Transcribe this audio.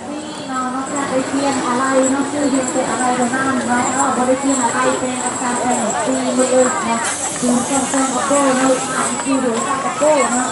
Khi nào nó ra cái phiên ở đây, nó cứ hiện tượng ở đây rồi năm nói đó, có cái phiên ở đây, tên các cha thầy, khi mưa ơi, nó cứ xem xem có cô, nó cứ đuổi theo có cô, nó